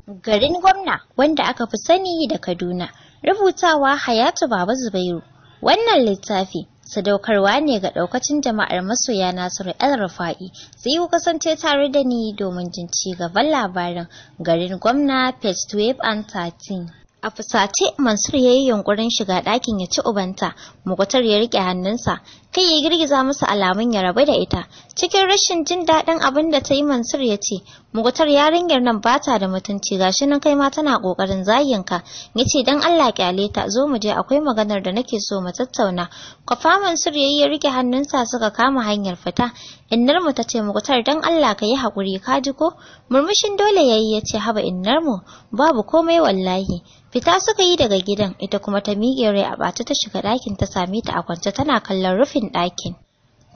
Garin gwamna wanda aka fi sani da Kaduna. Rubutawa Hayatu Baba Zubairu. Wannan littafi sadaukarwa ne ga daukacin jama'ar masoya Nasiru El Rufa'i. Sai ku kasance tare da ni domin jin ci gaban labarin Garin Gwamna, page 12 and 13. A fusace Mansur ya yi yunkurin shiga ɗakin ya ci ubanta. Mukutar ya rike hannunsa, kai ya girgiza masa alamun ya rabu da ita. Cikin rashin jin daɗin abin da ta yi, Mansur ya ce, "Mukutar, yarinyar nan ba ta da mutunci, gashi nan kai ma tana ƙoƙarin zagin ka." Ya ce, "Dan Allah kyale ta, zo mu je, akwai maganar da nake so mu tattauna." Kwafa Mansur ya yi, ya rike hannunsa, suka kama hanyar fita. Innar mu ta ce, "Mukutar, dan Allah ka yi haƙuri, ka ji ko?" Murmushin dole ya yi, ya ce, "Haba innar mu, babu komai wallahi." Fita suka yi daga gidan, ita kuma ta miƙe rai a ɓace ta shiga ɗakin, ta same ta a kwance tana kallon rufin ɗakin.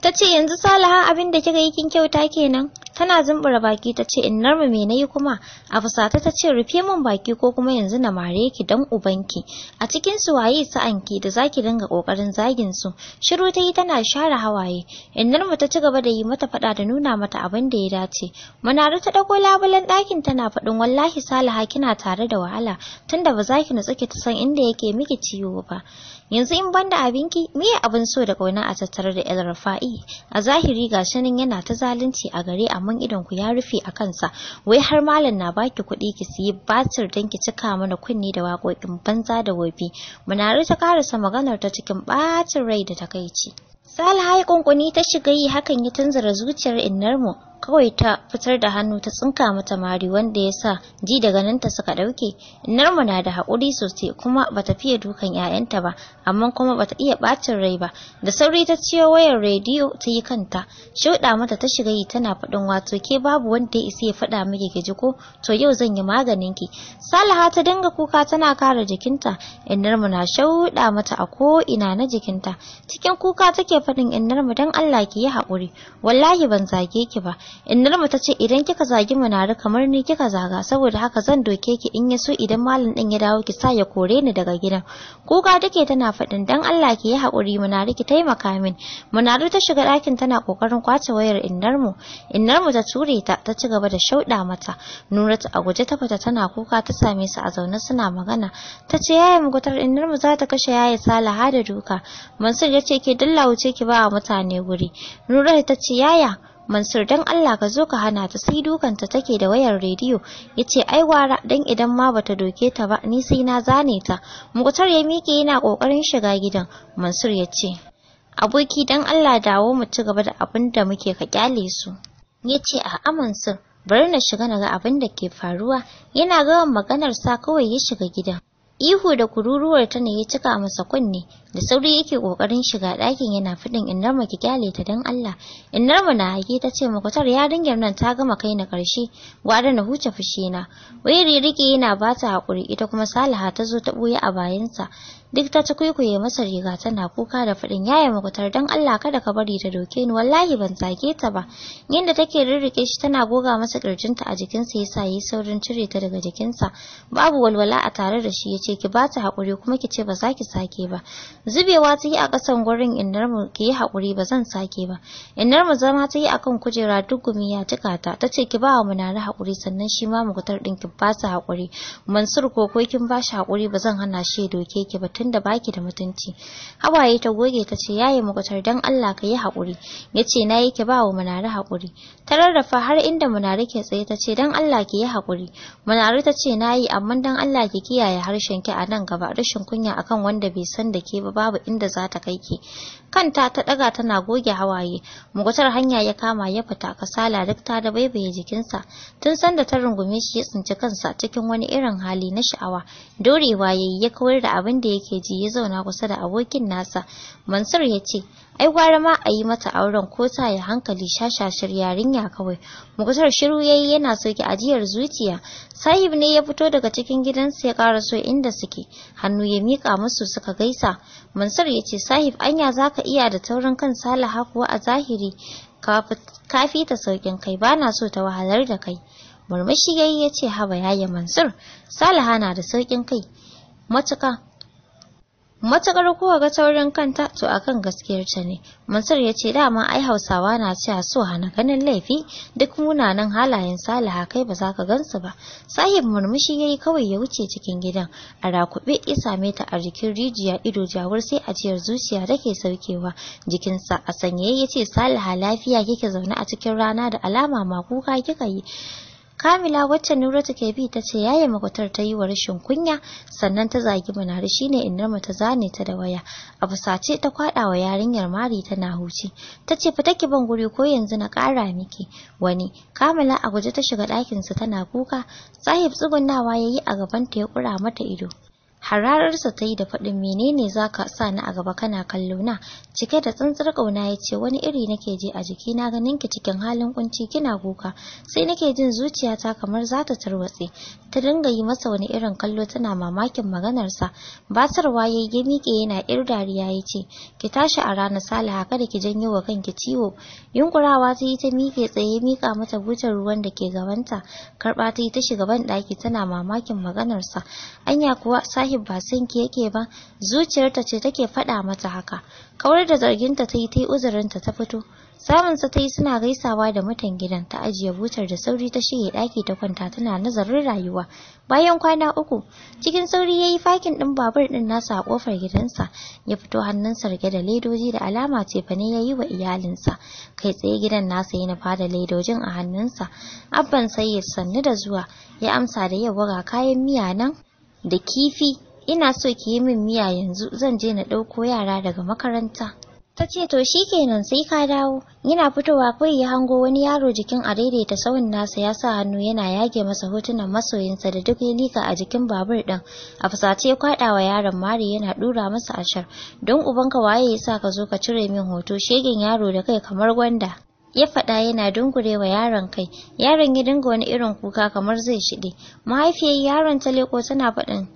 Ta ce, "Yanzu Salaha, abin da kika yi kin kyauta kenan?" Tana zumbura baki ta ce, "Innar mu, me nayi kuma?" A fusata ta ce, "Rufe min baki ko kuma yanzu na mare ki dan ubanki. A cikin su waye sa'anki da zaki dinga kokarin zagin su?" Shiru ta yi tana share hawaye. Innar mu ta ci gaba da yi mata fada da nuna mata abin da ya dace. Munara ta dago labulen ɗakin tana faɗin, "Wallahi Salaha, kina tare da wahala, tunda ba za ki nutsu ki ta san inda yake miki ciwo ba. Yanzu in banda abinki, me abin so da kauna a tattare da El Rufa'i? A zahiri gashi nan yana ta zalunci a gare, amma idon ku ya rufe a kansa. Wai har malam na baki kuɗi ki siyi batir don ki cika mana kunni da waƙoƙin banza da wofi." Munari ta karasa maganar ta cikin ɓacin rai da takaici. Salaha ya kunkuni ta shiga yi, hakan ya tunzura zuciyar innarmu. Kawai ta fitar da hannu ta tsinka mata mari wanda ya sa ji daga nan ta suka ɗauke. Innarmu na da haƙuri sosai, kuma bata fiye dukan 'ya'yanta ba, amma kuma bata iya ɓacin rai ba. Da sauri ta ciyo wayar rediyo ta yi kanta. Shauɗa mata ta shiga yi tana faɗin, "Wato ke babu wanda ya isa ya faɗa miki ki ji ko? To yau zan yi maganin ki." Salaha ta dinga kuka tana kare jikinta. Innarmu na shauɗa mata a ko ina na jikinta. Cikin kuka take faɗin, "Innarmu, dan Allah ki yi haƙuri. Wallahi ban zage ki ba." Innarmu ta ce, "Idan kika zagi Munari kamar ni kika zaga, saboda haka zan doke ki, in ya so idan malam din ya dawo ki sa ya kore ni daga gidan." Kuka take tana faɗin, "Dan Allah ki yi haƙuri Munari, ki taimaka min." Munari ta shiga ɗakin tana ƙoƙarin kwace wayar innarmu. Innarmu ta ture ta, ta ci gaba da shauɗa mata. Nuratu a guje ta fita tana kuka, ta same su a zaune suna magana. Ta ce, "Yaya Mukutar, innarmu za ta kashe yaya Salaha da duka." Mansur ya ce, "Ke dalla wuce ki ba wa mutane guri." Nuratu ta ce, "Yaya Mansur, dan Allah ka zo ka hana ta, sai dukanta take da wayar rediyo." Yace, "Ai gwara, dan idan ma bata doke ta ba, ni sai na zane ta." Mukutar ya miƙe yana kokarin shiga gidan. Mansur ya ce, "Aboki, dan Allah dawo mu ci gaba da abin da muke, ka kyale su." Yace, "A'a Mansur, bari na shiga na ga abin da ke faruwa." Yana gama maganar sa kawai ya shiga gidan. Ihu da kururuwar ta ne ya cika masa kunne. Da sauri yake kokarin shiga ɗakin yana fadin, "Innar mu, ki kyale ta dan Allah." Innar mu na hake ta ce, "Mukutar, yarinyar nan ta gama kai na karshe, gwara na huce fushi na." Wayar rike yana bata hakuri, ita kuma Salaha ta zo ta buya a bayansa. Duk ta ci kwaikwaye masa riga tana kuka da fadin, "Yaya Mukutar, dan Allah kada ka bari ta doke ni, wallahi ban zage ta ba." Yanda take rirrike shi tana goga masa kirjinta a jikinsa yasa yayi saurin cire ta daga jikinsa. Babu walwala a tare da shi yace, "Ki bata hakuri kuma ki ce ba za ki sake ba." Zubewa ta yi a ƙasan gurin, "Innar mu, ki yi hakuri, ba zan sake ba." Innar mu zama ta yi akan kujera, duk gumi ya jika ta. Tace, "Ki ba wa Munari hakuri, sannan shi ma Mukutar din ki ba sa hakuri. Mansur ko kin ba shi hakuri, ba zan hana shi ya doke ki ba, tunda baki da mutunci." Hawaye ta goge ta ce, "Yaye Mukutar, dan Allah ka yi hakuri." Yace, "Na yi, ki ba wa Munari hakuri." Ta rarrafa har inda Munari ke tsaye ta ce, "Dan Allah ki yi hakuri." Munari ta ce, "Nayi, amma dan Allah ki kiyaye harshen ki a nan gaba. Rashin kunya akan wanda bai san da ke ba, babu inda za ta kai ki." Kanta ta daga tana goge hawaye. Mukutar hanya ya kama ya fita, kasala duk ta da baibaye jikinsa. Tun sanda ta rungume shi ya tsinci kansa cikin wani irin hali na sha'awa. Dorewa yayi ya kawar da abin da yake ji, ya zauna kusa da abokin nasa. Mansur ya ce, "Ai gwara ma a yi mata auren ko ta ya hankali, shashashar yarinya kawai." Mukutar shiru yayi yana soke ajiyar zuciya. Sahib ne ya fito daga cikin gidansa ya karaso inda suke. Hannu ya mika musu suka gaisa. Mansur ya ce, "Sahib, anya zaka iya da taurin kan Salaha kuwa? A zahiri kafi ta saukin kai, bana so ta wahalar da kai." Murmushi yayi ya ce, "Haba yaya Mansur, Salaha na da saukin kai matuka." Matuƙar kuka ga taurin kanta to akan gaskiyarta ne. Mansur ya ce dama ai Hausawa na cewa so hana ganin laifi, duk munanan halayen Saliha kai ba za ka gansu ba. Sahib murmushi yayi kawai ya wuce cikin gidan. A rakube ya same ta a jikin rijiya, ido jawur, sai ajiyar zuciya take saukewa. Jikinsa a sanyaye ya ce, Saliha, lafiya kike zaune a cikin rana? Da alama ma kuka kika yi. Kamila wacce Nuratu ke bi ta ce yaya Makutar ta yi wa rashin kunya, sannan ta zagi Munari, shine innar ta zane ta da waya. A fusace ta kwada wa yarinyar mari tana huci. Ta ce, fita ki ban guri ko yanzu na kara miki wani. Kamila a guje ta shiga ɗakin su tana kuka. Sahib tsugunnawa yayi a gaban ta ya kura mata ido. Hararsa ta yi da faɗin, menene zaka sa ni a gaba kana kallo na? Cike da tsantsar ƙauna ya ce, wani iri nake ji a jikina ganin ki cikin halin kunci kina kuka, sai nake jin zuciyata kamar za ta tarwatse. Ta dinga yi masa wani irin kallo tana mamakin maganarsa. Basarwa ya yi miƙe yana ir dariya ya ce, ki tashi a rana Saliha, kada ki janyo wa kanki ciwo. Yunkurawa ta yi ta miƙe tsaye, miƙa mata butar ruwan da ke gabanta. Karɓa ta yi ta shiga ban ɗaki tana mamakin maganarsa. Anya kuwa Sahib ba san ki yake ba? Zuciyarta ce take faɗa mata haka. Kawar da zarginta ta yi ta yi uzurinta ta fito. Samunsa ta yi suna gaisawa da mutan gidan, ta ajiye butar da sauri ta shige ɗaki ta kwanta tana nazarin rayuwa. Bayan kwana 3, cikin sauri ya yi fakin ɗin babur ɗin nasa a ƙofar gidansa, ya fito hannunsa rike da ledoji, da alama cefane ya yi wa iyalinsa. Kai tsaye gidan nasa ya nufa da ledojin a hannunsa. Abban sai sannu da zuwa, ya amsa da yau ga kayan miya nan da kifi, ina so ki yi min miya yanzu, zan je na ɗauko yara daga makaranta. Ta ce to shikenan, sai ka dawo. Yana fitowa kawai ya hango wani yaro jikin a daidaita sahun nasa ya sa hannu yana yage masa hotunan masoyinsa da duk ya lika a jikin babur din. A fusace ya kwaɗa wa yaron mari yana dura masa ashar. Don ubanka waye ya sa ka zo ka cire min hoto, shegen yaro da kai kamar gwanda? Ya faɗa yana dungurewa yaron kai. Yaron ya dinga wani irin kuka kamar zai shiɗe. Mahaifiyar yaron ta leko tana faɗin,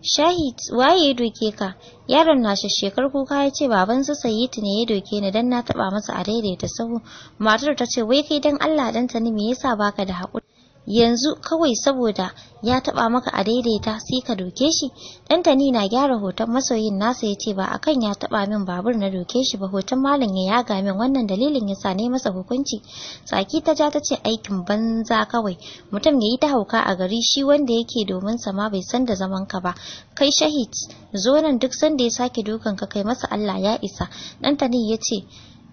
Shahid, waye ya doke ka? Yaron na shekar kuka ya ce baban su Sayyitu ne ya doke ni dan na taba masa a daidaita sahu. Matar ta ce, wai kai dan Allah dan tani me yasa baka da haƙuri? Yanzu kawai saboda ya taba maka a daidaita sai ka doke shi? Dantani na gyara hoton masoyin nasa ya ce ba akan ya taba min babur na doke shi ba, hoton malam ya yaga min, wannan dalilin yasa ne masa hukunci. Tsaki ta ja ta ce aikin banza kawai, mutum yayi ta hauka a gari, shi wanda yake domin sa ma bai san da zaman ka ba. Kai Shahid, zo nan, duk sanda ya sake dukan ka kai masa Allah ya isa. Dantani ya ce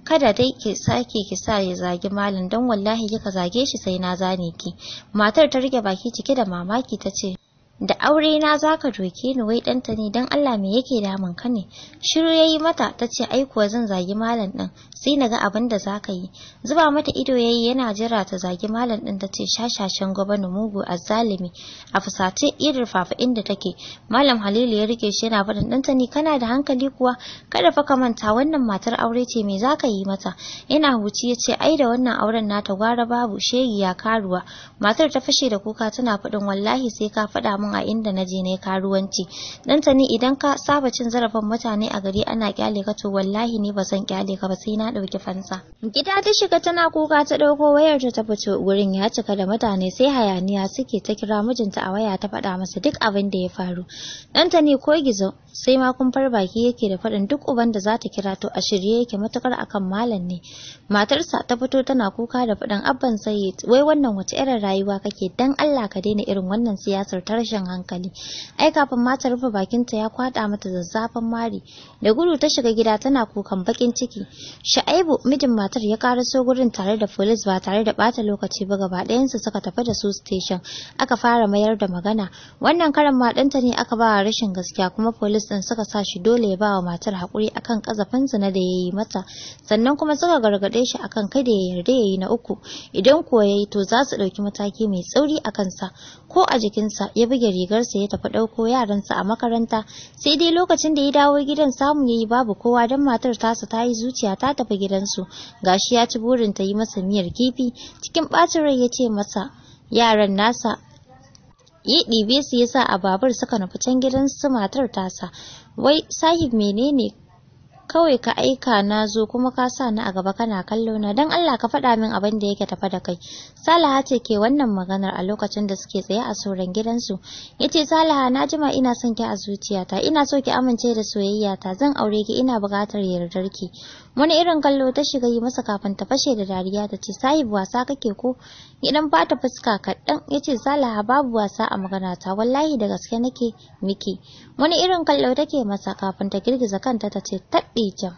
kada dai ki sake ki sa ya zagi malam, don wallahi kika zage shi sai na zane ki. Matar ta rike baki cike da mamaki ta ce, da aure na zaka doke ni? Wai ɗanta ne, don Allah me yake damun ka ne? Shiru yayi mata. Ta ce ai kuwa zan zagi malam din, sai naga abin da zaka yi. Zuba mata ido yayi yana jira ta zagi malam din. Tace shashashan gwamnati, mugu, azzalimi. A fusace irin fafa inda take. Malam Halilu ya rike shi yana faɗin, ɗanta ne, kana da hankali kuwa? Kada fa ka manta wannan matar aure ce, me zaka yi mata? Yana huci ya ce ai da wannan auren nata gwara babu, shegiya, karuwa. Matar ta fashe da kuka tana faɗin, wallahi sai ka faɗa min a inda na je na karuwanci. Ɗanta ne, idan ka saba cin zarafin mutane a gari ana kyale ka, to wallahi ni ba zan kyale ka ba, sai na ɗauki fansa. Gida ta shiga tana kuka ta ɗauko wayar ta fito. Gurin ya cika da mutane sai hayaniya suke. Ta kira mijinta a waya ta faɗa masa duk abin da ya faru. Ɗanta ne ko gizo sai ma kumfar baki yake da faɗin duk uban da za ta kira to a shirye yake matukar akan malam ne. Matarsa ta fito tana kuka da faɗin, abban Sayyid, wai wannan wace irin rayuwa kake? Dan Allah ka daina irin wannan siyasar ta rashin hankali. Ai kafin ma ta rufe bakinta ya kwada mata zazzafan mari. Da gudu ta shiga gida tana kukan bakin ciki. Sha'aibu mijin matar ya karaso gurin tare da police, ba tare da bata lokaci ba gaba ɗayansu suka tafi da su station. Aka fara mayar da magana. Wannan karan ma ɗanta ne aka ba rashin gaskiya, kuma police ɗin suka sa shi dole ya ba wa matar haƙuri akan ƙazafin zina da ya yi mata, sannan kuma suka gargaɗe shi akan kada ya yarda ya yi na uku, idan kuwa ya yi to za su ɗauki mataki mai tsauri a kansa. Ko a jikinsa ya buge rigarsa ya tafi ɗauko yaransa a makaranta. Sai dai lokacin da ya dawo gidan samu ya yi babu kowa, don matar tasa ta yi zuciya ta tafi gidansu, gashi ya ci burin ta yi masa miyar kifi. Cikin ɓacin rai ya ce masa yaran nasa ya ɗibe su ya sa a babur suka nufi can gidan su matar tasa. Wai Sahib, menene Kawai ka aika na zo kuma ka sa ni a gaba kana kallo na, don Allah ka faɗa min abin da yake tafa da kai. Salaha ce ke wannan maganar a lokacin da suke tsaye a soran gidansu. Yace Salaha, na jima ina son ki a zuciyata, ina so ki amince da soyayyata, zan aure ki, ina buƙatar yardar ki. Wani irin kallo ta shiga yi masa kafin ta fashe da dariya ta ce, Sahib, wasa kake ko? Ya dan bata fuska kaɗan ya ce, Salaha, babu wasa a maganata, wallahi da gaske nake miki. Wani irin kallo take masa kafin ta girgiza kanta ta ce, taɓe jam.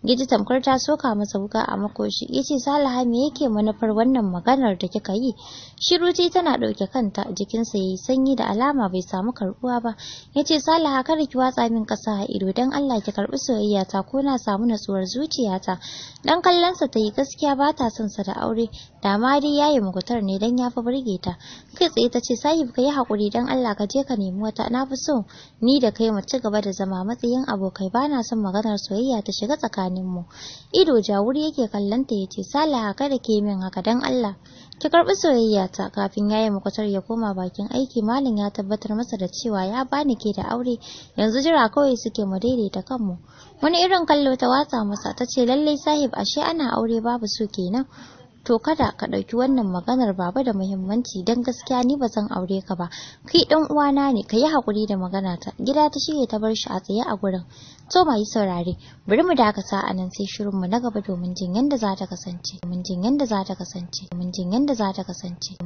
Giji tamkar ta soka masa wuka a makoshi. Yace, Salaha, me yake manufar wannan maganar da kika yi? Shiru ce tana ɗauke kanta, jikinsa yayi sanyi da alama bai samu karbuwa ba. Yace, Salaha, kada ki watsa min ƙasa a ido, dan Allah ki karbi soyayya ta ko na samu natsuwar zuciyata. Dan kallonsa ta yi, gaskiya ba ta son sa da aure, da ma dai yayi mukutar ne dan ya fi burge ta. Kai tsaye ta ce, Sahib, ka yi hakuri, dan Allah ka je ka nemi wata, na fi so ni da kai mu ci gaba da zama matsayin abokai, ba na son maganar soyayya ta shiga tsakanin mu. Ido jawuri yake kallonta yace, Salaha, kada ke min haka, dan Allah ki karbi soyayya ta. Kafin yayi mukutar ya koma bakin aiki, malam ya tabbatar masa da cewa ya bani ke da aure, yanzu jira kawai suke mu daidaita kanmu. Wani irin kallo ta watsa masa ta ce, lallai sahib, ashe ana aure babu so kenan. To kada ka ɗauki wannan maganar baba da muhimmanci, don gaskiya ni ba zan aure ka ba, kai ɗan uwana ne, ka yi haƙuri da magana ta. Gida ta shige ta bar shi a tsaye a gurin. To mai saurare, bari mu dakata a nan, sai shirin mu na gaba domin jin yanda za ta kasance, domin jin yanda za ta kasance, domin jin yanda za ta kasance.